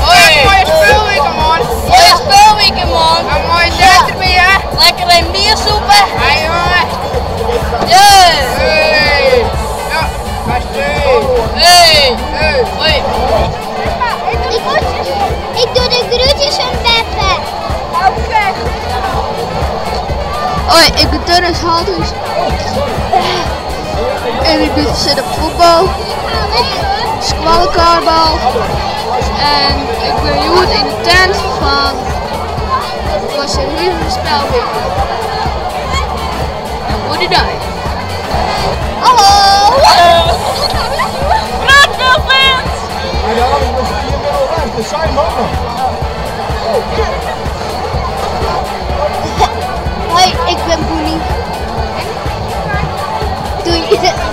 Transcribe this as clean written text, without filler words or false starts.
Hoi! Mooie spulwike, man. Mooie spulwike, man. Een mooie tijd erbij, hè? Lekker een bier soepen. Hey, jongen. Yeah. Hey. Ja, Hey. Hey. Hoi. Ik doe de groetjes aan Beppe. Oké. Hoi, ik ben Dennis Halders. En ik ben zit op voetbal, op skoalkuorbal. En ik ben hjoed yn de tent fan Koarnwertersân Spulwike. En goede dei. Hallo. Hallo. Fans! Ja, je bent al weg, dat zijn mannen. Hoi, ik ben Boenie. Doei.